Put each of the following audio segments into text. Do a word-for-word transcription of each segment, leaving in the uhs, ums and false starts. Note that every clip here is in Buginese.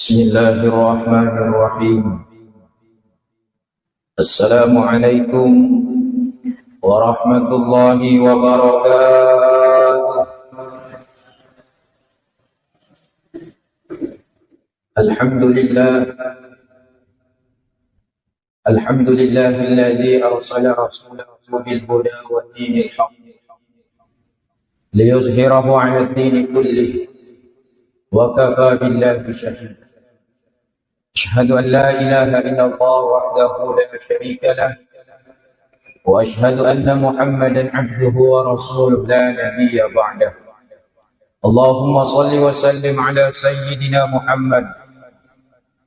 بسم الله الرحمن الرحيم. السلام عليكم ورحمة الله وبركاته. الحمد لله. الحمد لله الذي أرسل رسوله بالهدى ودين الحق ليظهره على الدين كله وكفى بالله شهيدا. أشهد أن لا إله إلا الله وحده لا شريك له، وأشهد أن محمدا عبده ورسوله لا نبي بعده. اللهم صل وسلم على سيدنا محمد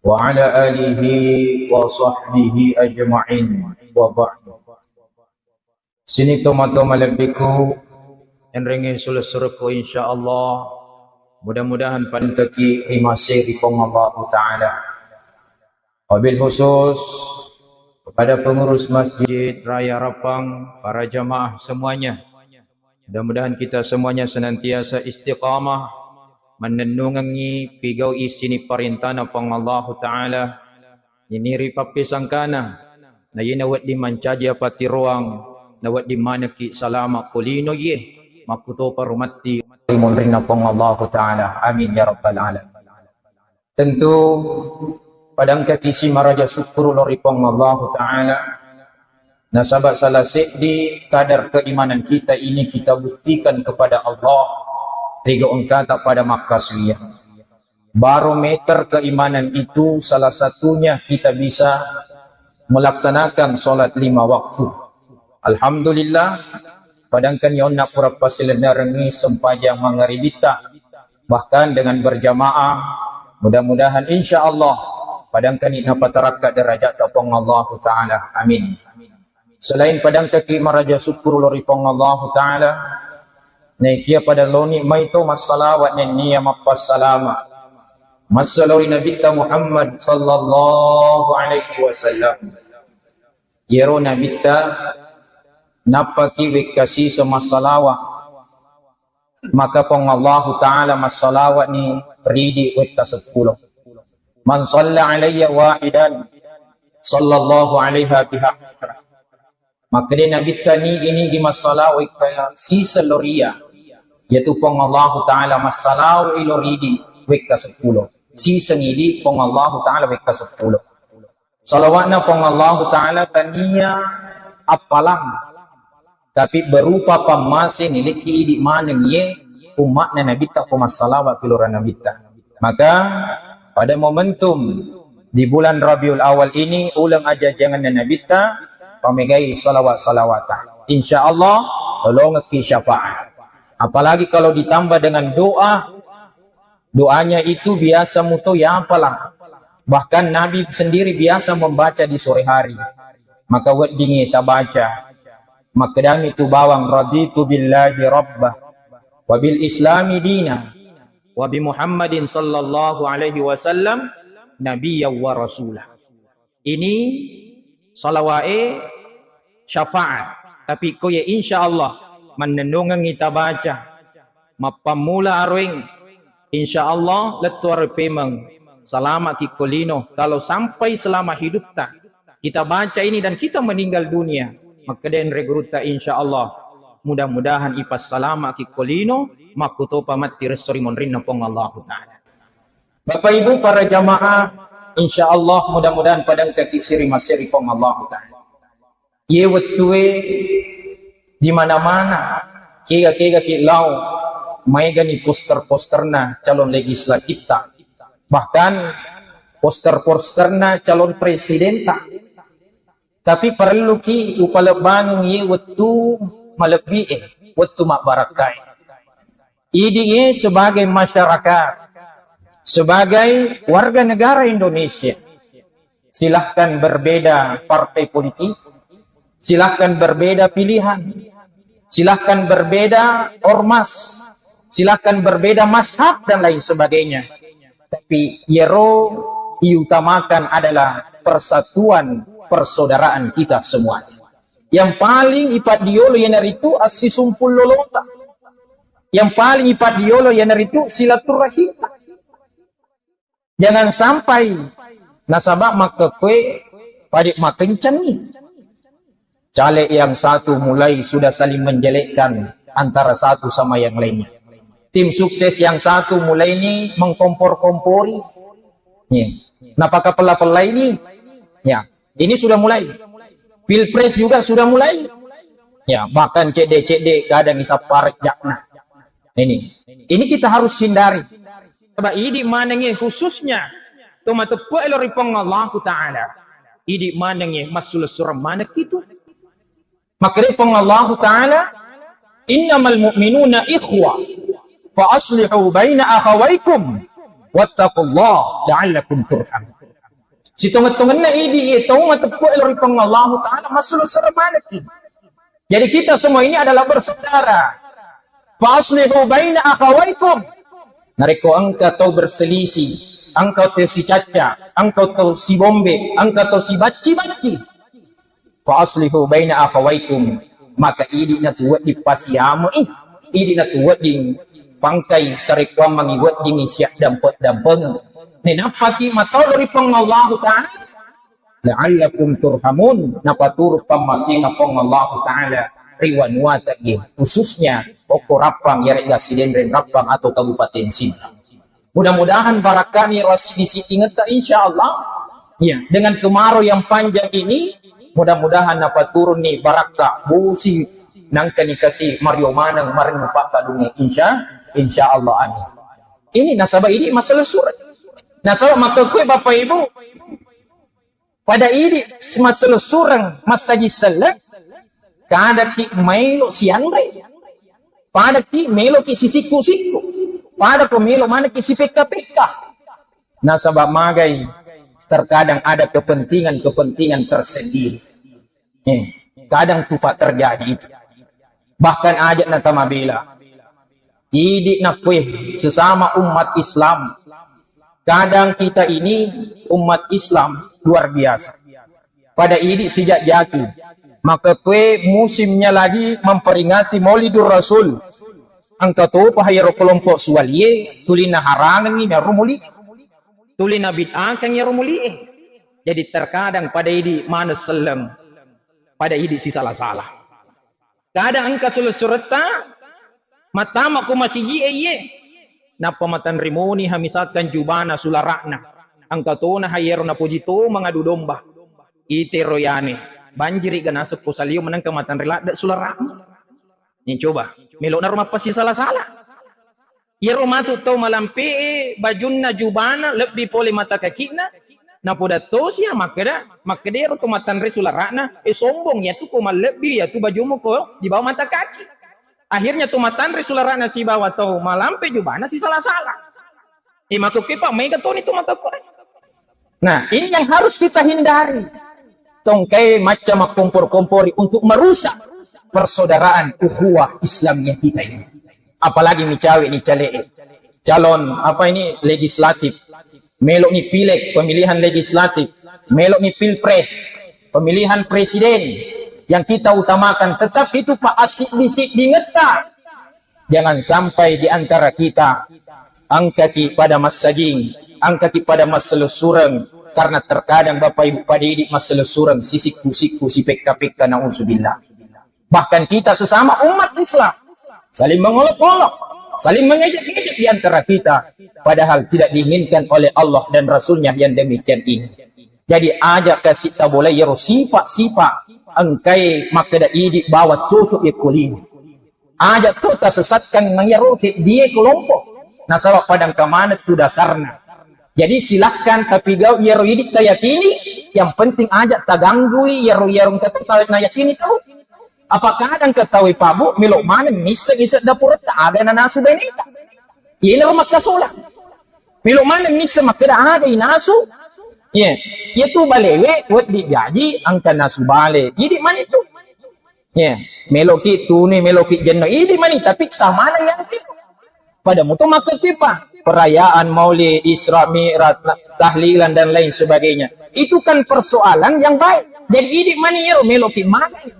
وعلى آله وصحبه أجمعين، وبعد. Sini tomatoa malebbiku, enrengnge sule-surekku, insyaallah, mudah-mudahan padengkaki ri masei ri Puang Allahu Ta'ala. Wabil khusus kepada pengurus Masjid Raya Rappang, para jamaah semuanya. Mudah-mudahan kita semuanya senantiasa istiqamah, mannennungengngi pigau'i sining parentana Puang Allahu Ta'ala, ini ri pappisangkana, na iyena wedding mancaji apatiroang, na wedding manekki salama ko lino iye, makkutopa ro matti ri munrinna Puang Allahu Ta'ala. Amin ya rabbal alamin. Tentu padangkaki si maraja sukkuru lao ri Puang Allahu Ta'ala. Nasaba salah seddi kadar keimanan kita ini kita buktikan kepada Allah, ri gau engkata pada makkasuwiyang. Barometer keimanan itu salah satunya kita bisa melaksanakan sholat lima waktu. Alhamdulillah, padangkani onna pura pasilennerengngi sempajang mangaribitta, bahkan dengan berjamaah. Mudah-mudahan, insya Allah, padangkani napatarakka derajat Puang Allahu Ta'ala. Amin. Selain padangkaki maraja sukkuru lao ri Puang Allahu Ta'ala, naikia pada loni maito massalawat nennia mappassalama massalo ri Nabitta Muhammad sallallahu alaihi wasallam. Iyaro Nabitta nappaki wekka siseng massalawat, maka Puang Allahu Ta'ala massalawatni ridi wekka seppulo. Man shalla alayya wahidan, sallallahu alaiha biha asyra. Makkeda Nabitta, nigi-nigi massalawat wekka siseng lao ri iya, iyatu Puang Allahu Ta'ala massalawat lao ridi wekka seppulo. Siseng idi Puang Allahu Ta'ala wekka seppulo. Salawatna Puang Allahu Ta'ala tania appalang, tapi berupa pammase nilekki idi maneng iye ummatna Nabitta ko massalawat ki lao ri Nabitta. Maka pada momentum di bulan Rabiul Awal ini, uleng ajajangenna Nabitta, pamegai salawat-salawata. Insya Allah, lolongekki syafaat. Apalagi kalau ditambah dengan doa, doanya itu biasa muto yapala. Bahkan Nabi sendiri biasa membaca di sore hari. Maka weddingngi tabaca. Makkedami tu bawang, "Raditu billahi rabba, wa bil islami dina, wa bi Muhammadin sallallahu alaihi wasallam nabiyya wa rasula." Ini salawae syafaat. Tapi ko ye, insya Allah, mannennungengngi tabaca, mappammula aroeng, insya Allah, lettu aroeng pemeng, salama ki ko lino. Kalau sampai selama hidupta kita baca ini dan kita meninggal dunia, makkeda enre gurutta, insya Allah, mudah-mudahan ipassalama ki ko lino, makkutopa matti resso ri monrinna Puang Allahu Ta'ala. Bapak Ibu para jamaah, insya Allah mudah-mudahan padangkaki siri masiri Puang Allahu Ta'ala. Iye wettue di mana-mana, kega-kega ki lao, maegani poster-posterna calon legislatifta, bahkan poster-posterna calon presidenta. Tapi parelluki upalebbangeng iye wettu malebbi'e, wettu mabbarakkae. Idi'e sebagai masyarakat, sebagai warga negara Indonesia, silahkan berbeda partai politik, silahkan berbeda pilihan, silahkan berbeda ormas, silahkan berbeda mazhab dan lain sebagainya. Tapi iyaro diutamakan adalah persatuan persaudaraan kita semuanya. Yang paling ipaddiolo iyanaritu assisumpul lolota. Yang paling ipaddiolo iyanaritu silaturahimta. Jangan sampai nasaba makkekkue pade makencanni. Caleg yang satu mulai sudah saling menjelekkan antara satu sama yang lainnya. Tim sukses yang satu mulai ini mengkompor-kompori. Ya. Napakapella-pella ini. Ya. Ini sudah mulai. Pilpres juga sudah mulai. Ya, bahkan cedde-cedde kadang isapparek jakna. Ini. Ini kita harus hindari. Coba idi manengnge khususnya to mateppe elo ri Puang Allahu Ta'ala. Idi manengnge massulessureng manekki tu. Makkeda Puang Allahu Ta'ala, "Innamal mu'minuna ikhwa, fa aslihu baina akhawaikum, wattaqullaha la'allakum turhamun." Sitongeng-tongenna idi, iya tau mateppe elo ri Puang Allahu Ta'ala, massulessureng manekki. Jadi kita semua ini adalah bersaudara. Fa aslihu baina akhawaikum. Narekko engka tau berselisih, engka tau sicacca, engka tau sibombe, engka tau sibacci-bacci. Fa aslihu baina akhawaikum, maka idi natu wedding pasiamui, idi natu wedding pangkai sarekkuammengngi weddingngi siaddampe-dampengeng. Nenappaki matolo ri Puang Allahu Ta'ala, la'allakum turhamun, napaturu pammasena Puang Allahu Ta'ala ri wanuata iye, khususnya okko Rappang, yarega Sidenreng Rappang atau Kabupaten Sidrap. Mudah-mudahan barakkani ro siddi-siddingetta, insya Allah. Ya, dengan kemarau yang panjang ini, mudah-mudahan napaturunni barakka, bosi nangkani kasi mario maneng marennu pakkadungnge, insya, insya Allah, amin. Ini nasaba idi masalah surat. Nasaba makkekue Bapak Ibu, pada idi masalah sureng massaji selleng, kadaki maelo sianre. Padaki meloki sisikku-sikku. Padako melo manekki sipekka-pekka. Nasaba magai terkadang ada kepentingan-kepentingan tersendiri. Eh, kadang tupa terjadi itu. Bahkan aja natamabela. Idi nakkue sesama umat Islam. Kadang kita ini umat Islam luar biasa. Pada idi sijak jaki. Makkekue musimnya lagi memperingati Maulidur Rasul. Engka topa iyaro kelompok suwalie tuli naharangengngi iyaro muli. Tuli nabid'akan iyaro mulie. Jadi terkadang pada idi maneng selleng. Pada idi sisala-sala. Kadang engka sule-suretta, mattama ko masiji'e iye. Nappa matanre moni ha misalkan jubana sulara'na. Engka tona ha iyaro napoji to mangadu domba. Itero yane, banjiri ga naseng ko salio menengka matanre ladde sulara'mu. Ni coba, melo naro mappasisala-sala. Iyaro matu tau malampe'e bajunna jubana lebbi pole mata kaki'na, napoda tosi ya makkeda, makkeda iyaro to matanre sulara'na, e sombong iyatu ko mallebbi iyatu bajumu ko di bawah mata kaki. Akhirnya to matanre sulara'na sibawa tau malampe jubana sisala-sala. E makkukue pa mega toni to makkukue. Nah, ini yang harus kita hindari. Tongkai macca makkompor-kompori untuk merusak persaudaraan ukhuwah Islamiyah kita ini. Apalagi micawe ni cale'e. Calon apa ini legislatif. Melo ni pileg, pemilihan legislatif. Melo ni pilpres, pemilihan presiden. Yang kita utamakan tetap itu pa asiddi-siddingetta. Jangan sampai di antara kita engkaki pada massajing, engkaki pada masselessureng, karena terkadang Bapak Ibu pada idi masselessureng sisikku-sikku sipekka-pekka, nauzubillah. Bahkan kita sesama umat Islam saling mengolok-olok, saling mengejek-ngejek di antara kita, padahal tidak diinginkan oleh Allah dan Rasulnya yang demikian ini. Jadi aja kasi tabolai yero sipa-sipa engkai makkeda idi bawa cocok ya kuliah. Aja to tasesatkan iyaro seddie kelompok. Nasaba padang kamana tu dasarna. Jadi silahkan tapi gau iyaro idi tayakini, yang penting aja taganggui iyaro iyaro engka tau nayakini tau. Apa kadang ke tau pabu melo maneng misseng ise dapuretta aga nanasu beneta. Iyana ro makkasola. Melo maneng misseng makkeda aga inasu. Iya. Iya tu balewe weddi jaji engka nasu bale. Idi mani tu. Ya, meloki tuni, meloki jenno. Idi mani, tapi samana yang itu. Pada mutu makkutipa. Perayaan Maulid, Isra Mi'raj, tahlilan dan lain sebagainya. Itu kan persoalan yang baik. Jadi idi mani ero meloki magai.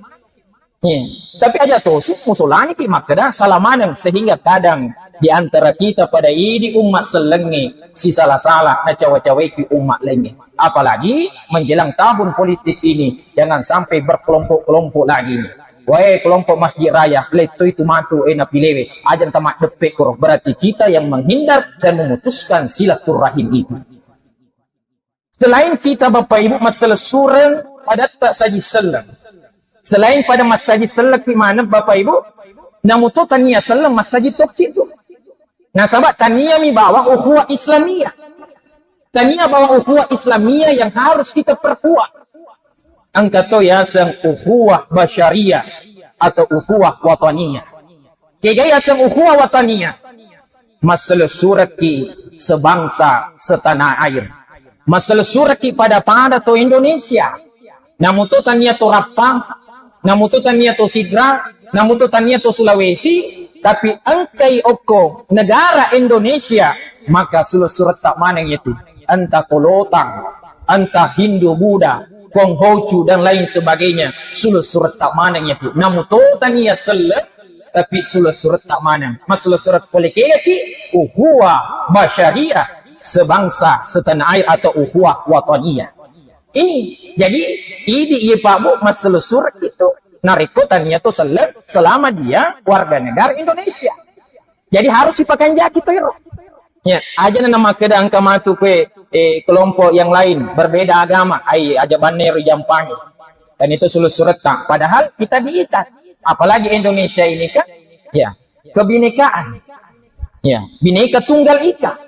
Iya. Tapi aja tosi musolani ki makkeda salah maneng, sehingga kadang di antara kita pada idi umma sellengnge sisala-sala nacawa-cawaiki umma laingnge. Apalagi menjelang tahun politik ini, jangan sampai berkelompok-kelompok lagi. Wae kelompok Masjid Raya, lettoi tu matu e napilewe, aja enta maddeppe koro. Berarti kita yang menghindar dan memutuskan silaturahim itu. Selain kita, Bapak Ibu, masselessureng padatta saji selleng. Selain pada massaji sellekki maneng, Bapak Ibu, namuto tania selleng massaji tokki tu. Nasaba tania mi bawang ukhuwah Islamiyah. Tania bawang ukhuwah Islamiyah yang harus kita perkuat. Engka to yaseng ukhuwah basyariyah atau ukhuwah wataniyah. Kega yaseng ukhuwah wataniyah? Masselessurekki sebangsa setanah air. Masselessurekki pada-pada to Indonesia. Namuto tania to Rappang, namuto tania to Sidrap, namuto tania to Sulawesi, tapi engkai okko negara Indonesia, maka sulessuretta maneng itu. Entah to Lotang, entah Hindu, Buddha, Konghucu dan lain sebagainya, sulessuretta maneng itu. Namuto tania selleng, tapi sulessuretta maneng. Massulessureng pole kegaki ukhuwah basyariyah, sebangsa setanah air atau ukhuwah wataniyah. Ini jadi idi iye Pak Bu massulessureng itu. Narekko tania to selleng selama dia warga negara Indonesia. Jadi harus dipakanjaki to iro. Ya, aja na makkeda engka matu kue eh, kelompok yang lain berbeda agama, ai aja banne ro jampangi. Dan itu sulessuretta. Padahal kita diikat. Apalagi Indonesia ini kan, ya, kebinekaan. Ya, bineka tunggal ika.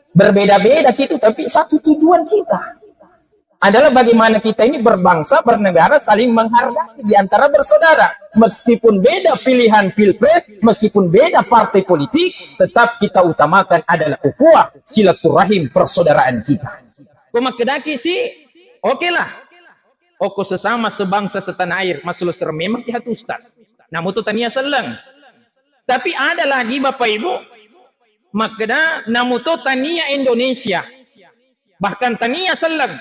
Berbeda-beda gitu, tapi satu tujuan kita adalah bagaimana kita ini berbangsa, bernegara, saling menghargai di antara bersaudara. Meskipun beda pilihan pilpres, meskipun beda partai politik, tetap kita utamakan adalah ukhuwah, silaturahim, persaudaraan kita. Ko makkedaki si, oke lah. Oko sesama sebangsa setanah air, massulessureng memang ki hatu Ustaz. Namuto tania selleng. Tapi ada lagi Bapak Ibu, makkeda namuto tania Indonesia. Bahkan tania selleng.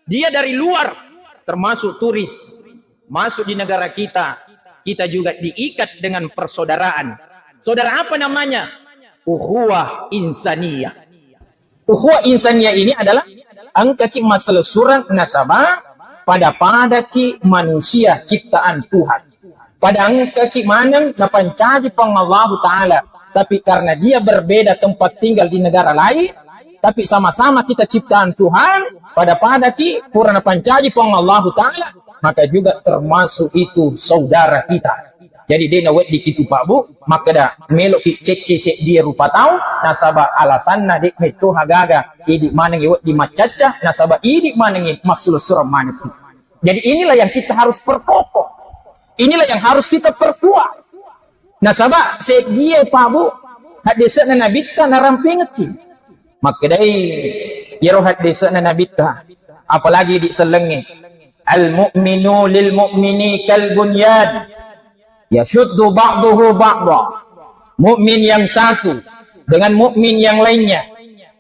Dia dari luar, termasuk turis, masuk di negara kita, kita juga diikat dengan persaudaraan. Saudara apa namanya? Ukhuwah insaniyah. Ukhuwah insaniyah ini adalah engkaki masselessureng nasaba pada-padaki manusia ciptaan Tuhan. Pada engkaki maneng napancaji Puang Allahu Ta'ala. Tapi karena dia berbeda tempat tinggal di negara lain, tapi sama-sama kita ciptaan Tuhan, pada-padaki pura napancaji Puang Allahu Ta'ala, maka juga termasuk itu saudara kita. Jadi de' naweddikki tu Pak Bu, makkeda meloki cekke seddie rupa tau, nasaba alasanna de' metto hagaga, idi maneng wedding maccacca, nasaba idi maneng massulessureng manekki. Jadi inilah yang kita harus perkokoh. Inilah yang harus kita perkuat. Nasaba seddie Pak Bu, haddese'na Nabitta narampengekki. Makkedai iyaro haddese'na Nabitta, apalagi idi sellengnge, "Al-mu'minu lil mu'mini kal bunyan, yashuddu ba'duhu ba'da." Mukmin yang satu dengan mukmin yang lainnya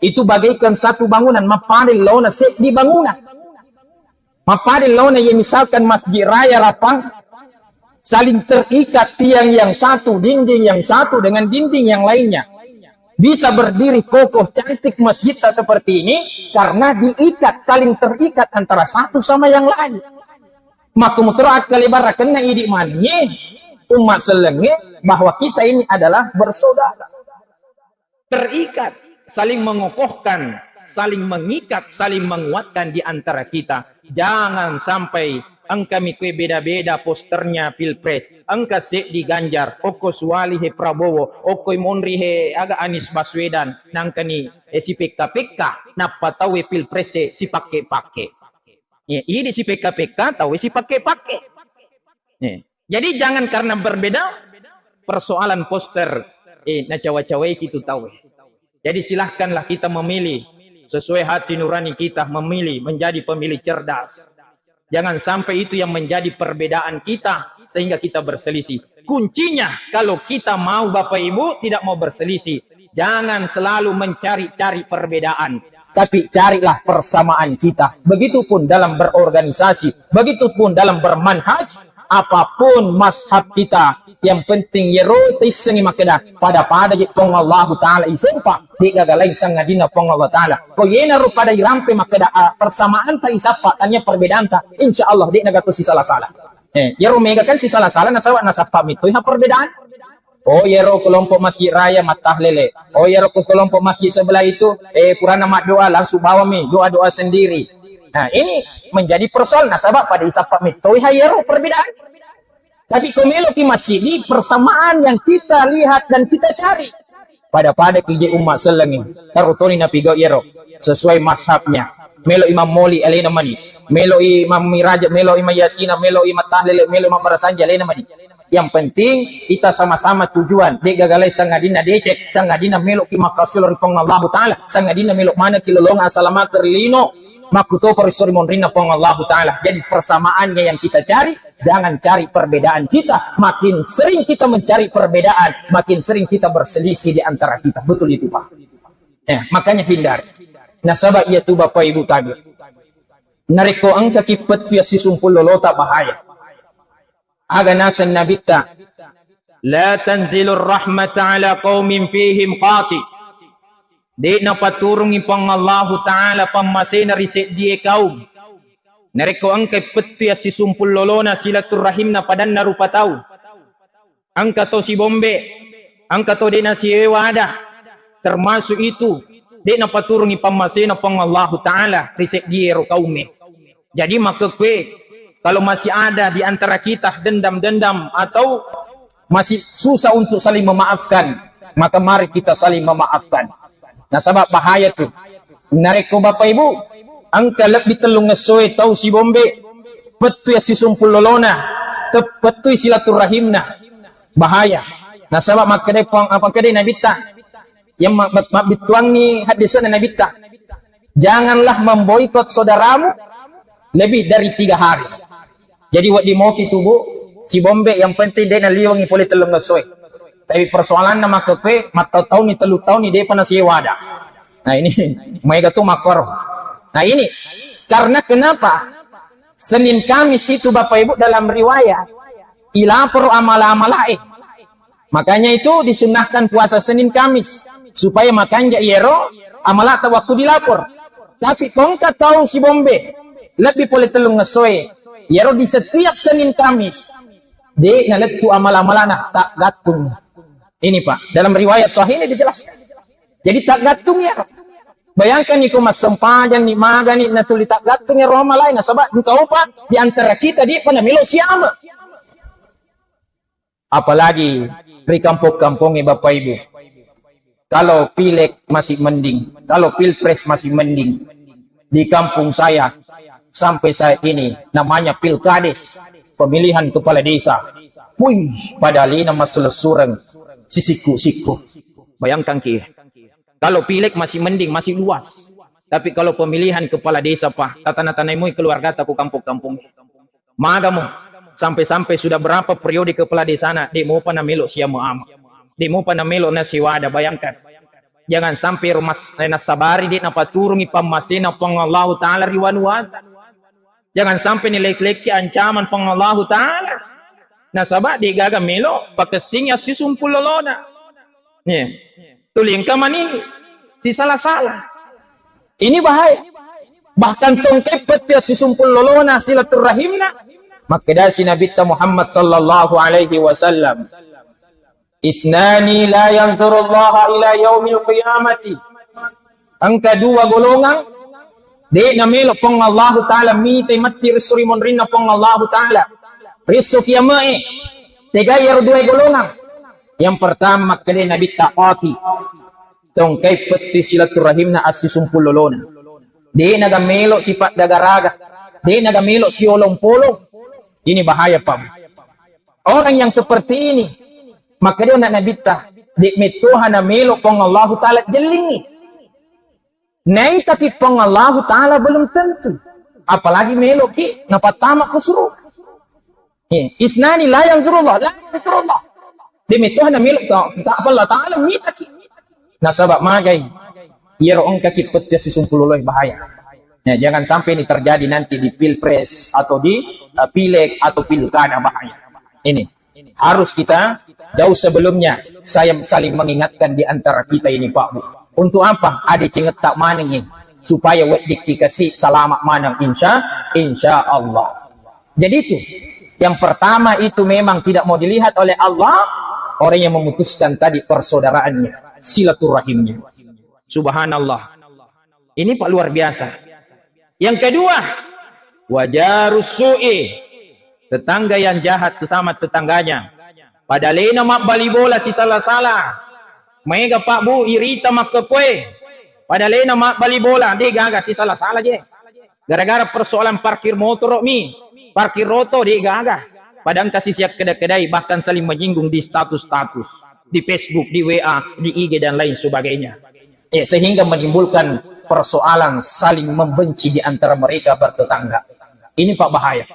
itu bagaikan satu bangunan, mappadeng laona seddi bangunan. Mappadeng laona, ya, misalkan Masjid Raya Rappang, saling terikat tiang yang satu, dinding yang satu dengan dinding yang lainnya. Bisa berdiri kokoh, cantik masjidta seperti ini karena diikat, saling terikat antara satu sama yang lain. Makkumutoro akkalebarakenna idi manengnge, umma sellengnge, bahwa kita ini adalah bersaudara. Terikat, saling mengokohkan, saling mengikat, saling menguatkan di antara kita. Jangan sampai engkami kue beda-beda posternya pilpres. Engka seddi Ganjar, okko suwali he Prabowo, okko monri he aga Anies Baswedan, nangkani eh, sipekka-pekka, nappa tauwe pilpres e sipakke-pakke. Iya, idi sipekka-pekka, tauwe sipakke-pakke. Iya. Jadi jangan karena berbeda persoalan poster, eh, nacawa-cawaiki tu tauwe. Jadi silahkanlah kita memilih sesuai hati nurani kita, memilih menjadi pemilih cerdas. Jangan sampai itu yang menjadi perbedaan kita sehingga kita berselisih. Kuncinya kalau kita mau Bapak Ibu tidak mau berselisih, jangan selalu mencari-cari perbedaan. Tapi carilah persamaan kita. Begitupun dalam berorganisasi, begitupun dalam bermanhaj, Apapun mazhab kita, yang penting yero taissengi makkeda pada-pada je Puang Allahu Ta'ala isompa, de gaga lain sangadinna Puang Allah Ta'ala. Ko yenaro pada irampe makkeda, ah, persamaan ta isappa, tania perbedaanta, insya Allah de nagato sisala-sala. Eh, yero mega kan sisala-sala nasaba nasappa mittoi ha perbedaan. Oh, yero kelompok Masjid Raya mattahlele. Oh, yero ke kelompok masjid sebelah itu, eh, purana maddoa langsung bawami doa-doa sendiri. Nah, ini menjadi persoalan nasaba pada isappa mittoi ha yero perbedaan. Tapi ko meloki masjid di persamaan yang kita lihat dan kita cari. Pada-pada ki je umma sellengi, tarutoni napigau yero sesuai mazhabnya. Melo imam moli alena mani, melo imam miraja, melo imam yasina, melo imam tahlele, melo imam barasanja alena mani. Yang penting kita sama-sama tujuan. De gagalai sangadinna decek, sangadinna melo ki makassul ri Puang Allahu Ta'ala, sangadinna melo mana ki lolong asalamaka ri lino, makkutopa ri sori monrinna Puang Allahu Ta'ala. Jadi persamaannya yang kita cari, jangan cari perbedaan kita. Makin sering kita mencari perbedaan, makin sering kita berselisih di antara kita. Betul itu, Pak? Ya, makanya hindari. Nasaba iya tu Bapak Ibu tabe. Narekko engka ki pettu ya sisumpul lolota bahaya. Aga naseng Nabitta, "La tanzilur rahmata ala qaumin fihim qati." De napaturungi Puang Allahu Ta'ala pammasena ri seddie kaum. Narekko engka pettu ya sisumpul lolona silaturrahimna padanna rupa tau. Engka to sibombe, engka to de nasiwada, termasuk itu de napaturungi pammasena Puang Allahu Ta'ala ri seddie ro kaume. Jadi makkekue, kalau masih ada di antara kita dendam-dendam atau masih susah untuk saling memaafkan, maka mari kita saling memaafkan. Nasaba bahaya tu. Narekko Bapak Ibu, engka lebbi tellung essoe tau sibombe, pettu ya sisumpul lolona, te-, pettui silaturrahimna. Bahaya. Nasaba makkeda Puang, apa makkeda Nabitta, yang ma-, ma-, mabbittuangi hadisna Nabitta. Janganlah memboikot saudaramu lebih dari tiga hari. Jadi wedding moki tubu sibombe, yang penting de naliwengi pole tellung essoe. Tapi persoalanna makkekue mattau-tauni, tellu tauni depa nasiwada. Nah, ini maega tu makkoro. Nah, ini karena kenapa? Senin Kamis itu Bapak Ibu dalam riwayat ilapor amala-amalae. Makanya itu disunnahkan puasa Senin Kamis supaya makanja iyero amalata waktu dilapor. Tapi ko engka tau sibombe lebbi pole tellung essoe, iyero di setiap Senin Kamis de nalettu amal-amalana, tak gattung. Ini Pak, dalam riwayat sahih ini dijelaskan. Jadi tak gattung ya. Bayangkan iko massempajang ni magani natuli tak gattung ya roh malai nasaba engka upa di antara kita di pernah melo siama. Apalagi ri kampong-kampongnge Bapak Ibu. Kalau pileg masih mending, kalau pilpres masih mending. Di kampung saya sampai saat ini namanya pilkades, pemilihan kepala desa. Wih, pada lina masulessureng sisikku-sikku. Bayangkan ki, kalau pileg masih mending, masih luas. Tapi kalau pemilihan kepala desa, Pak, tatana-tanai moi keluargata ku kampong-kampong. Magamo, sampai-sampai sudah berapa periode kepala desana, de mopa namelo siama-ama. De mopa namelo nasiwada, bayangkan. Jangan sampai ro mas-, eh, nasabari de napaturungi pammasena Puang Allahu Ta'ala ri wanuata. Jangan sampai nilek-lekki ancaman Puang Allahu Ta'ala. Nasaba de gaga melo pakessingi assisumpul lolona. Nih, tulingka mani sisala-sala. Ini bahaya. Bahkan tongkai petti assisumpul lolona silaturrahimna. Makkedasi Nabitta Muhammad sallallahu alaihi wasallam, "Isnani la yanzurullaha ila yaumil qiyamati." Engka dua golongang de namelo Puang Allahu Ta'ala mitai matti ri suri monrinna Puang Allahu Ta'ala. Ri esso kiamae. Tegai iyaro dua golongang? Yang pertama, makkeda Nabitta, qati. Tongkai petti silaturrahimna assisumpul lolona. De naga melo sipaddagaraga. De naga melo siolong-polong. Ini bahaya, Pak. Orang yang seperti ini, makkeda na Nabitta, de mettoha namelo Puang Allahu Ta'ala jellingi. Naitaki Puang Allahu Ta'ala belum tentu. Apalagi meloki napattama ke surga. Eh, isnani la yanzurullah, la yanzurullah. De mettoha namelo ta-, ta-, Allah Ta'ala mitaki. Nasaba magai. Iyaro engkaki petti assisumpul loloi bahaya. Ya, jangan sampai ini terjadi nanti di pilpres atau di eh, pileg atau pilkada, bahaya. Ini harus kita jauh sebelumnya saya saling mengingatkan di antara kita ini, Pak Bu. Untuk apa? Ada cengetak maneng ini supaya weddikki kasih selamat maneng, insya insya Allah. Jadi itu yang pertama itu memang tidak mau dilihat oleh Allah, orang yang memutuskan tadi persaudaraannya, silaturahimnya. Subhanallah. Ini, Pak, luar biasa. Yang kedua, wajarus su'i, tetangga yang jahat sesama tetangganya. Pada lena mabbali bola sisala-sala. Maega, Pak Bu, irita makkekue. Pada lena mabbali bola, de gaga sisala-sala je. Gara-gara persoalan parkir motoro mi, parkir oto, de gaga. Pada engka sisi keda-kedai, bahkan saling menyinggung di status-status, di Facebook, di W A, di I G, dan lain sebagainya. Eh, sehingga menimbulkan persoalan saling membenci di antara mereka bertetangga. Ini, Pak, bahaya.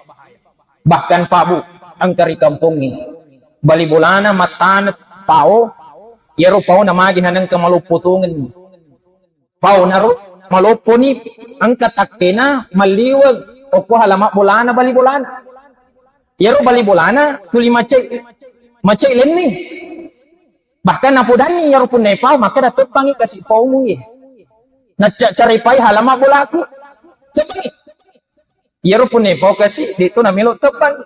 Bahkan, Pak Bu, engka ri kampongnge bali bolana mattana pao, iyaro paona magi hanengka maloppo tongenni. Paonaro malopponi engka takkena malliweng okko halamak bolana bali bolana. Iyaro bali bolana tuli macai, macai lenni. Bahkan napodanni iyaro punna pao, makkeda, "Teppangi kasi paumu ye. Nacca-, caripai halamak bolaku. Teppangi." Iyaro punna pao kasi, de to namelo teppang.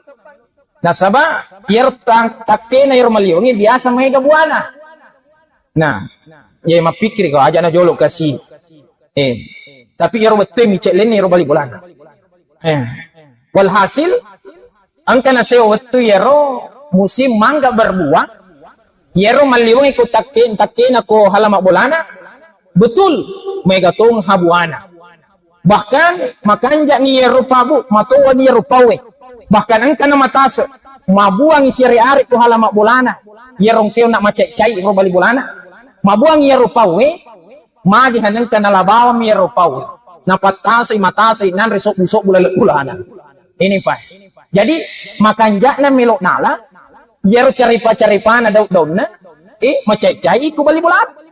Nasaba iyaro tang-, takkena iyaro malliwengnge biasa maega buana. Nah, ye mappikiri ko, aja na jolo kasi. Eh, tapi iyaro wettu mi cek lenni iyaro bali bolana. Eh, walhasil, engka nasewa wettu iyaro musim mangga berbuah, iyaro malliwengnge ko takke-, takkena ko halamak bolana, betul, maega tong habuana. Bahkan, makanja'ni iyaro pabu, matoani iyaro pauwe. Bahkan engka na matase, mabuangi siare-are ko halamak bolana. Iyaro engkeo na macai-cai ro bali bolana. Mabuangi iyaro pauwe, magi hanengka nalabawammi iyaro pauwe. Napattasei, matasei, nanre sobbu-sobbu laleng ulana. Ini, Pak. Jadi, makanja'na melo nala, iyaro caripa-caripana daun-daunna, eh, macai-cai ko bali bolana.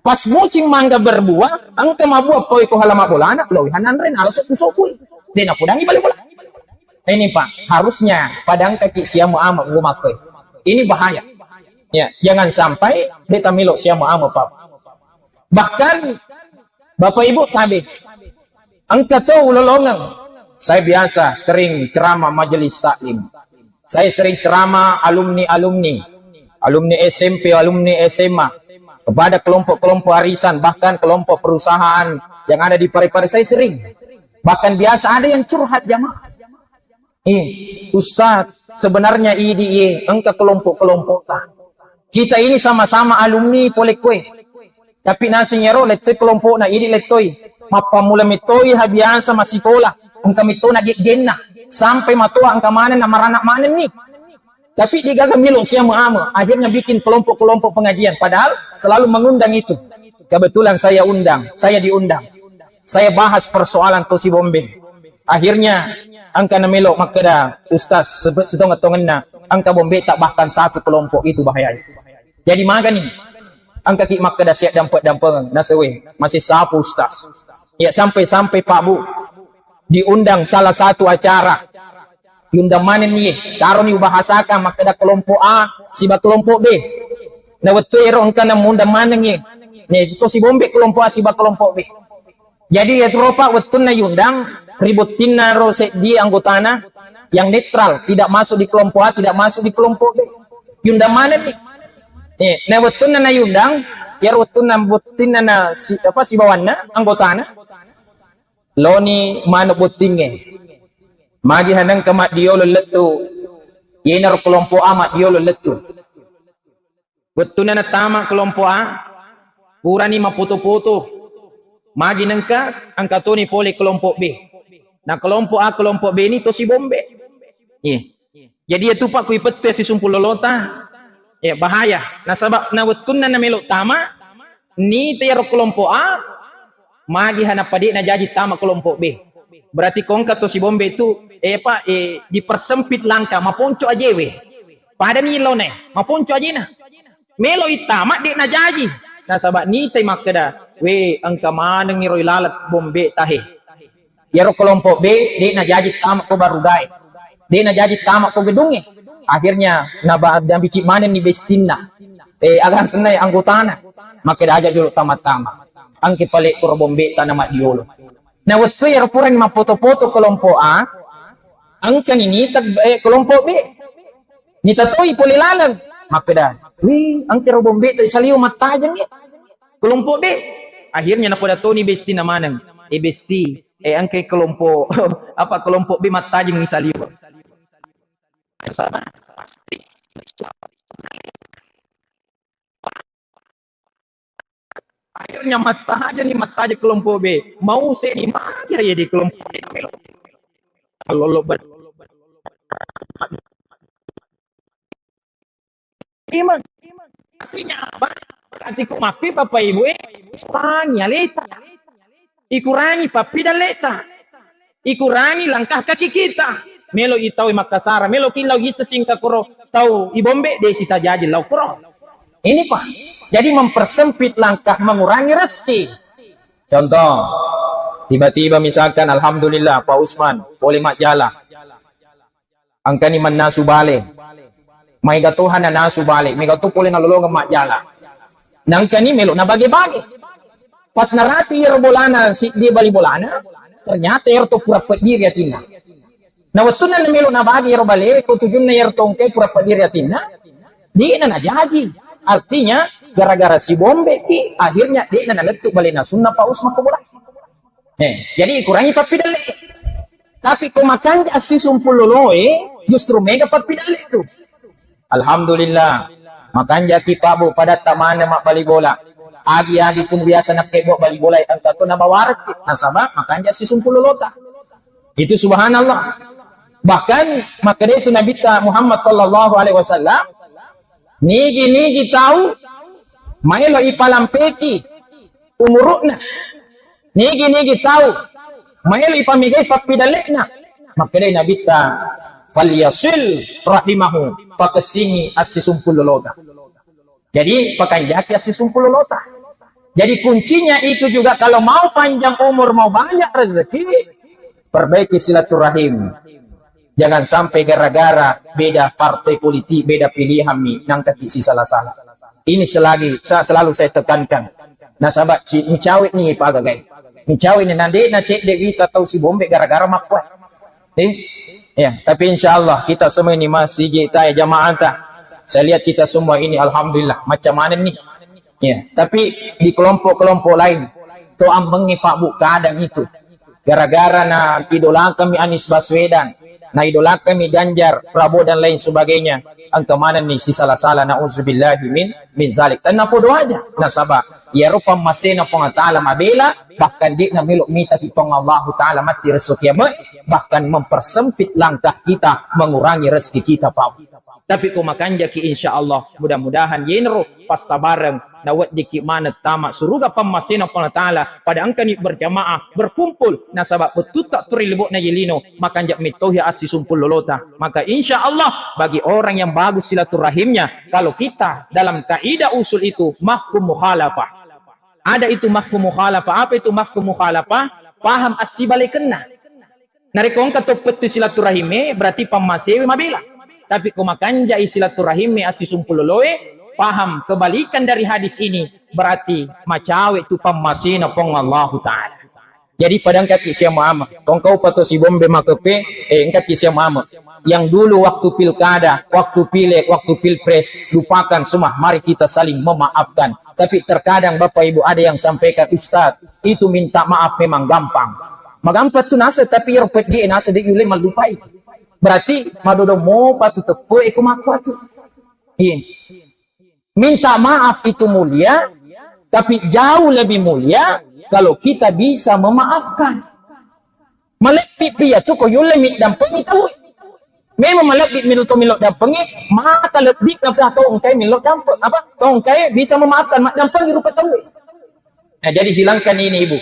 Pas musim mangga berbuah, engka mabuah poi ko halamak bolana, loi hananre naro sobbu-sobbu. De napodangi bali bola. Ini, Pak, harusnya pada engkaki siamu ama gua makkoi. Ini bahaya. Ya, jangan sampai de tamelo siamu ama, Pak. Bahkan, Bapak Ibu, tabe. Engka to ulolongeng. Saya biasa sering ceramah majelis taklim. Saya sering ceramah alumni-alumni, alumni S M P, alumni S M A, kepada kelompok-kelompok arisan, bahkan kelompok perusahaan yang ada di Parepare, saya sering. Bahkan biasa ada yang curhat jamaah. Eh, Ustaz, sebenarnya idi ye, engka kelompok-kelompok ta. Kita ini sama-sama alumni pole kue. Tapi naseng iyaro lettoi kelompokna, idi lettoi. Mappammula mettoi ha biasa massikola, engka mettona geggenna. Sampai matoa engka manenna, maranak manenni. Tapi degaga melo siamu ama, akhirnya bikin kelompok-kelompok pengajian. Padahal selalu mengundang itu. Kebetulan saya undang, saya diundang. Saya bahas persoalan tosi bombe. Akhirnya engka namelo makkeda, Ustaz, sebe-, setonget-tongenna, engka bombe tak bahkan satu kelompok itu bahayanya. Jadi magani, engkaki makkeda siap dampeng-dampeng, nasewe, masih sapu Ustaz. Ya, sampai-sampai Pak Bu diundang salah satu acara. Diundang manenni, taroni ubahasakan makkeda kelompok A siba kelompok B. Na wettu ero engka namundang manenni. Ne, tosi bombe kelompok A siba kelompok B. Jadi, ya, tu, Pak, wettunna yundang, ri bottinna ro seddi anggotana yang netral, tidak masuk di kelompok A, tidak masuk di kelompok B. Yundang manenni. Eh, na wettunna na yundang, ya, wettunna bottinna na si-, apa, sibawanna anggotana, loni manuk bottingnge. Magi hanengka maddiolo lettu, yenaro kelompok A maddiolo lettu. Wettunna nattama kelompok A, purani mapoto-poto. Magi nengka, engka toni pole kelompok B. Na kelompok A, kelompok B ni tosi bombe. Iya. Jadi, ya, tupak kui pettu ya sisumpu lolota. Ya, bahaya. Nasaba na wettunna namelo tama, ni te ro kelompok A, magi hanappa de najaji tama kelompok B. Berarti ko engka tosi bombe tu, eh, Pak, eh, dipersempit langkah, maponco ajewe. Padani laone, maponco ajena. Melo ittama, de najaji. Nasaba nitai makkeda, "We, engka manengi ro ilaleng bombe tahe." Iyaro kelompok B, de najaji tama ko barugae. De' najaji tama ko gedungnge. Akhirnya naba-, nabicik manenni bestinna. Eh, agang sennai anggotana. Makkeda aja jolo tama-tama. Engke pale koro bombetta na maddiolo. Na wettu ero purani mappoto-poto kelompok A, engkani nita, eh, kelompok B. Nita toi pole laleng. Makkeda, "Wih, engke ro bombetta saliu mattajeng, eh." Kelompok B. Akhirnya napoda toni bestinna maneng. Eh, besti, eh, engke kelompok, apa, kelompok B mattajeng ni saliu. Akhirnya mattajeng ni, mattajeng kelompok B. Mau se ni magi ya di kelompok B. Lolo ber-, Imang. Artinya apa? Berarti ku mappi Bapak Ibu, eh, ikurangi aleta. Ikurangi pappidalleta. Ikurangi langkah kaki kita. Melo itau makkasara, melo kilau gisa singka koro tau ibombe, desi tajaji lau koro. Ini, Pak. Jadi mempersempit langkah, mengurangi rezeki. Contoh, tiba-tiba misalkan, alhamdulillah, Pak Usman, boleh majjala. Engkani mannasu bale. Maega toha nanasu bale, mega to pole nalolongeng majjala. Nangkani melo nabage-bage. Pas narapi iyaro bolana, siddi bali bolana, ternyata iyaro to pura peddiri atinna. Na wettunna melo nabage iyaro bale, ko tujunna iyaro tongke pura peddiri atinna, de'na najaji. Artinya, gara-gara sibombeki, akhirnya de'na nalettu bale nasunna Pak Usman ko bola. Eh, jadi ikurangi pappidalle. Tapi ko makanja assisumpul loloe, justru mega pappidalle tu. Alhamdulillah, makanjaki Pak Bu padatta maneng mabbali bola. Agi-agi tu biasa nakkebbo bali bola, engka tu nabawarekki. Nasaba makanja assisumpul lolota. Itu subhanallah. Bahkan makkeda itu Nabitta Muhammad sallallahu alaihi wasallam, nigi-nigi tau maelo ipalampeki umuru'na. Nigi-nigi tau maelo ipamegai pappidalle'na. Makkedai Nabitta, "Falyasil rahimahu," pakessingi assisumpul lolota. Jadi, pakanjaki assisumpul lolota. Jadi, kuncinya itu juga, kalau mau panjang umur, mau banyak rezeki, perbaiki silaturahim. Jangan sampai gara-gara beda partai politik, beda pilihan mi, nangkaki sisala-sala. Ini selagi, sa-, selalu saya tekankan. Nasaba ci-, micawe ni pagagai. Micawe ni nande na cedde wita tau sibombe gara-gara makkua. Eh? Ya, tapi insya Allah kita semua ini masih jita ya jamaah ta. Saya lihat kita semua ini alhamdulillah macam mana nih. Ya, tapi di kelompok-kelompok lain, to ambengi Pak Bu kadang itu. Gara-gara na idolakan mi Anies Baswedan, na idolakan mi Ganjar, Prabowo dan lain sebagainya. Engka maneng ni sisala-sala, nauzubillahi min, min zalik. Tenna podo aja. Nasaba, iyaro pammasena Puang Allah Ta'ala mabela, bahkan de'na melo mitaki Puang Allah Ta'ala matti reso kiamat, bahkan mempersempit langkah kita, mengurangi rezeki kita, Pak. Tapi ko makanjaki, insya Allah, mudah-mudahan yenro passabareng naweddiki maneng tama suruga pammasena Puang Allah Ta'ala pada engkani berjamaah, berkumpul, nasaba bettutta turi lebo'na yelino, makanja mettohi assisumpul lolota. Maka insya Allah, bagi orang yang bagus silaturahimnya, kalau kita dalam kaidah usul itu mafhum mukhalafah. Ada itu mafhum mukhalafah. Apa itu mafhum mukhalafah? Paham assibalekenna. Narekko engka to pettu silaturahime, berarti pammasewe mabela. Tapi ko makanjai silaturahime assisumpul loloe, paham kebalikan dari hadis ini, berarti macawe tu pammasena Puang Allahu Ta'ala. Jadi pada engkaki sia mama, ko engka upa to sibombe makepe, eh, engkaki sia mama. Yang dulu waktu pilkada, waktu pileg, waktu pilpres, lupakan semua, mari kita saling memaafkan. Tapi terkadang Bapak Ibu ada yang sampaikan, "Ustaz, itu minta maaf memang gampang." Magampang tu nasa, tapi ero peddi nasa de yulle mallupai. Berarti madodo mopa tu teppe eko makkuatu. Iya. Minta maaf itu mulia, tapi jauh lebih mulia kalau kita bisa memaafkan. Malebbi pi iyatu ko yulle middampengi tau. Memang malebbi millo to millo dampengi, maka lebbi napa tau engkai millo dampeng, apa? Tau engkai bisa memaafkan, maddampengi rupa tau. Nah, jadi hilangkan ini, Ibu.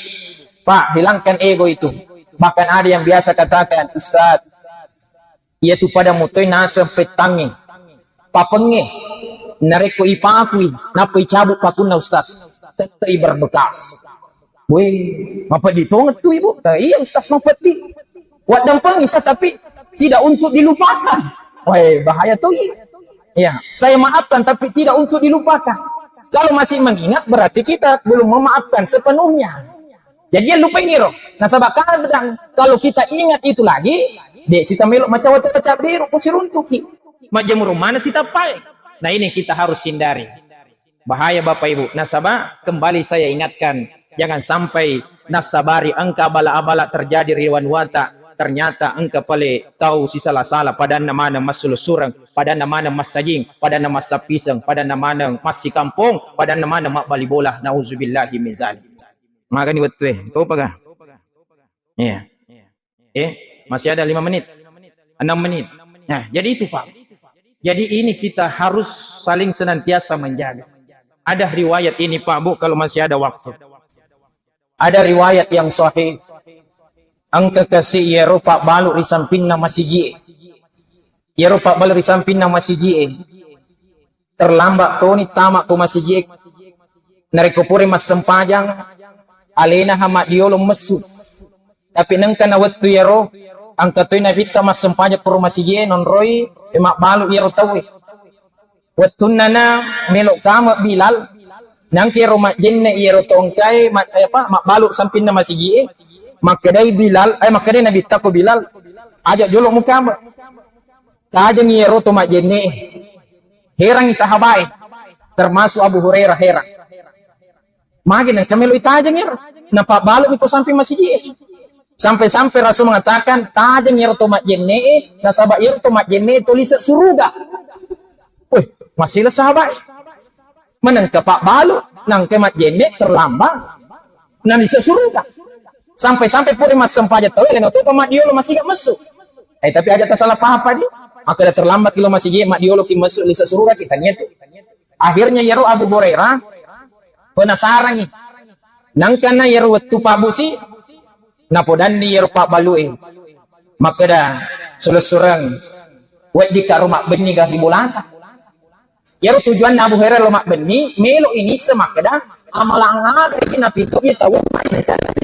Pak, hilangkan ego itu. Bahkan ada yang biasa katakan, "Ustaz, iyatu pada mutoi naseng pettangnge, papengnge, narekko ipakui, nappa icabut pakunna, Ustaz, tettai berbekas." Weh, mapeddi tongeng tu, Ibu. Eh, iya, Ustaz, mapeddi. Waddampengi sa, tapi tidak untuk dilupakan. Wah, bahaya tuh. Iya, saya maafkan tapi tidak untuk dilupakan. Kalau masih mengingat berarti kita belum memaafkan sepenuhnya. Jadi ya lupa ini roh. Nasaba kadang kalau kita ingat itu lagi, de' sita melo macawa-cawa cabbiru ko siruntuki. Majemur mana sita pae. Nah, ini kita harus hindari. Bahaya Bapak Ibu. Nasaba kembali saya ingatkan, jangan sampai nasabari engka abala-abala terjadi ri wanuata. Ternyata engka pale tau sisala-sala, padanna maneng massulessureng, padanna maneng massajing, padanna massappiseng, padanna maneng massikampong, padanna maneng mabbali bola. Nauzubillahi min zalik. Magani wettue, topaga? Iya. Eh, masih ada lima menit. Enam menit. Nah, jadi itu, Pak. Jadi ini kita harus saling senantiasa menjaga. Ada riwayat ini, Pak Bu, kalau masih ada waktu. Ada riwayat yang sahih. Engka kasi iyaro pabbalu ri sampinna masiji. Iyaro pabbalu ri sampinna masiji. Terlambat toni tama ko masiji. Narekko pura massempajang, alena ha maddiolo messu. Tapi nengka na wettu iyaro, engka toi nabitta massempajang pura masiji, nonroi, e, mabbalu iyaro tauwe. Wettunna na melo kama Bilal, nangka iyaro majjenne iyaro tongkai, ma-, eh, apa, mabbalu sampinna masiji e, makkedai Bilal, eh, makkedai nabitta ko Bilal, aja jolo mukama. Tajeng iyaro to majjenne e. Herangi sahabae, termasuk Abu Hurairah herang. Magi nengka melo itajeng iyaro. Napabbalu mi ko samping masiji e. Sampai-sampai Rasul mengatakan, tajeng iyaro to majjenne e, nasaba iyaro to majjenne e to lise suruga. Weh, masila sahabae. Manengka pabbalu, nangka majjenne terlambat. Nalise suruga. Sampai-sampai pura massempajang tau, lena to pa maddiolo masiga messu. Eh, tapi aja tasalah paham, Pak, di. Makkeda terlambat ki lo masiji, maddiolo ki messu, lise suruga ki, tania tu. Akhirnya iyaro Abu Hurairah penasarangi. Nangkana iyaro wettu pabbusi, napodanni iyaro pabbalue. Makkeda, sulessureng, weddikka ro mabbenni ga ri bolata. Iyaro tujuanna Abu Hurairah lo mabbenni, melo inissa makkeda, amalang aga iki napito iya tau,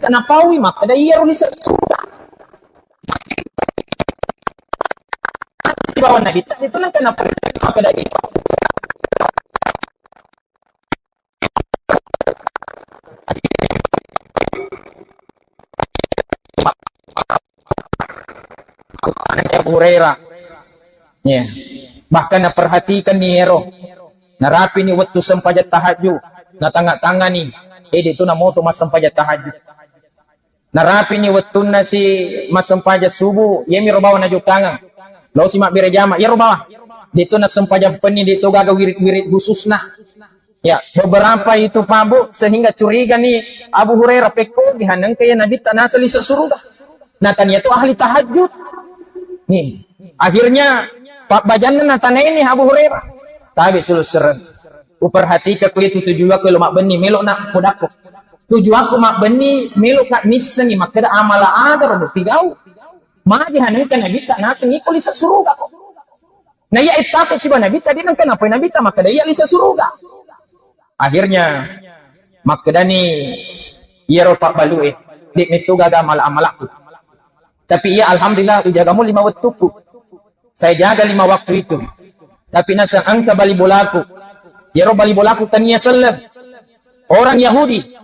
napaui makkeda iyaro lise suruga. Sibawa Nabitta, itu nengka napaui makkeda itu. Abu Hurairah. Ya. Bahkan naperhatikan ni ero. Narapi ni wettu sempajang tahajud. Natanga-tangani. Eh, de tu namoto massempajang tahajud. Narapi ni wettunna si massempajang subuh, iyami ro bawang najokkangeng. Lao si mabbere jama, iyaro bawang. De tu nassempajang penni, de tu gaga wirid-wirid khususna. Ya, beberapa itu, Pak Bu, sehingga curiga ni Abu Hurairah, pekko dihanengka ya Nabitta naseng lise suruga. Natania tu ahli tahajud. Nih, akhirnya pabbajanna natanai ni Abu Hurairah. Tabe sulessureng. Uperhatika ko itu tujuakku lo mabbenni melo na podakko. Tujuakku mabbenni melo ka missengi makkeda amala aga ro pigau. Magi hanengka Nabitta naseng iko lise suruga ko. Na iya ettaku siba Nabitta, de nengka napoi Nabitta makkeda iya lise suruga. Akhirnya makkedani iyaro pabbalue, de metto gaga amala-amalaku. Tapi iya alhamdulillah ujaga mo lima wettukku. Saya jaga lima waktu itu. Tapi naseng engka bali bolaku. Iyaro bali bolaku tania selleng. Orang Yahudi.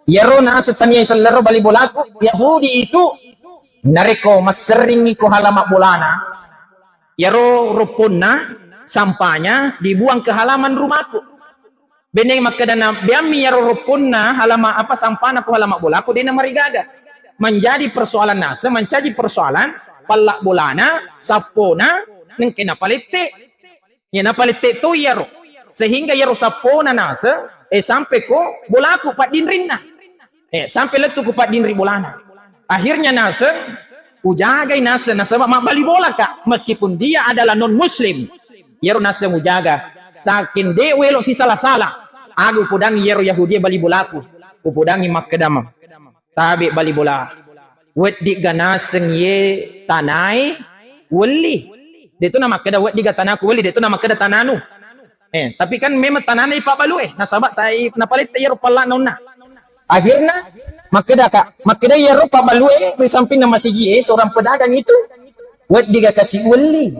Iyaro naseng tania selleng ro bali bolaku. Yahudi itu narekko masserringi ko halaman bolana, iyaro ropponna, sampahnya dibuang ke halaman rumahku. Bene makkeda na biammi iyaro ropponna halama-, apa, sampana ko halama bolaku, de namarigaga. Menjadi persoalan naseng, mencaji persoalan palla bolana, sappona, nengke napalette. Ya, napalette to iyaro. Sehingga iyaro sappona naseng, eh, sampai ko bolaku paddinrinna. Eh, sampai lettu ku paddinri bolana. Akhirnya naseng, ujagai naseng, nasaba mabbali bolaka, meskipun dia adalah non muslim. Iyaro naseng ujaga, saking de welo sisala-sala. Aga upodangi iyaro Yahudi bali bolaku. Upodangi makkedama. Tabe bali bola. Weddigga naseng ye tanae welli. De tu namakkeda weddigga tanaku welli, de tu namakkeda tananu. Eh, tapi kan memang tanana ipabbalue, nasaba tai napalette iyaro pallana onna. Akhirna makkeda ka, makkeda iyaro pabbalue ri sampinna masiji e, seorang pedagang itu Wedding ga kasi welli.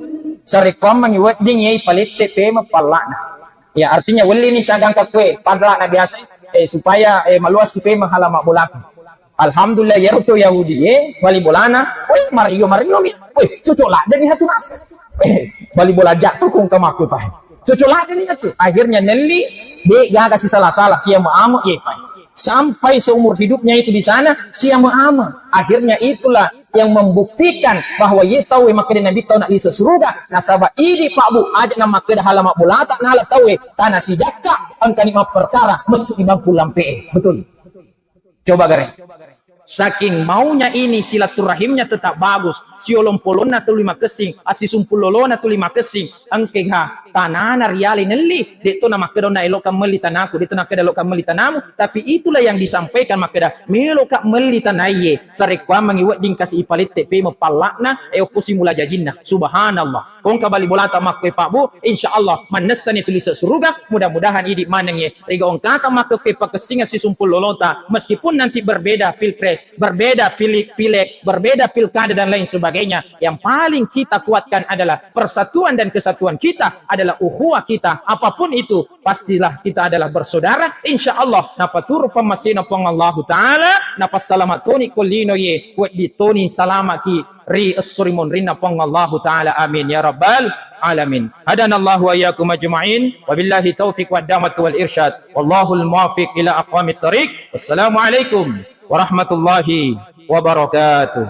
Sarekkuammengngi wedding yai palette pemeng palla'na. Ya, artinya welli ni sagangka kue, palla'na biasa, eh, supaya, eh, maluassi pemeng hala mabbolaku. Alhamdulillah, iyaro to Yahudi, eh, bali bolana, weh, mario-mario mi. Weh, cocok ladde ni hatu nasa. Eh, bali bola jatuh kong kamaku pahe. Cocok ladde ni hatu. Akhirnya nelli, de gaga si salah-salah, sia ame-ame, ye pahe. Sampai seumur hidupnya itu di sana, sia ame-ame. Akhirnya itulah yang membuktikan bahwa ye tau e makkeda Nabi tau na lise suruga, nasaba idi Pak Bu, aja na makkeda hala mabbolata, nala tau e tana sijakka, engkani mapperkara, messu i bangku lampe e. Betul. Coba gare. Saking maunya ini silaturahimnya tetap bagus, siolong polonna tuli makessing, assisumpul lolona tuli makessing, engkega tanana riale nelli, de to na makkeda na eloka melli tanaku, de to na makkeda eloka melli tanamu, tapi itulah yang disampaikan makkeda, meloka melli tanaie, sarekkuammengngi wedding kasi ipalette pemeng palla'na, e okko simula jajinna. Subhanallah. Kongka bali bolata makkoe Pak Bu, insya Allah mannessani tu lise suruga, mudah-mudahan idi manengnge. Riga ongkata makkoe pakessinga sisumpul lolota, meskipun nanti berbeda pilpres, berbeda pilik-pilek, berbeda pilkada dan lain sebagainya, yang paling kita kuatkan adalah persatuan dan kesatuan kita, adalah ukhuwah kita. Apapun itu, pastilah kita adalah bersaudara. Insya Allah, napaturu pammasena Puang Allahu Ta'ala, napassalama toni ko lino ye, weddi toni salamaki ri esso ri monrinna Puang Allahu Ta'ala. Amin ya rabbal alamin. Hadanallahu wa iyyakum ajma'in. Wabillahi taufiq wad da'watu wal irsyad. Wallahul muwaffiq ila aqwamit thariq. Wassalamualaikum warahmatullahi wabarakatuh.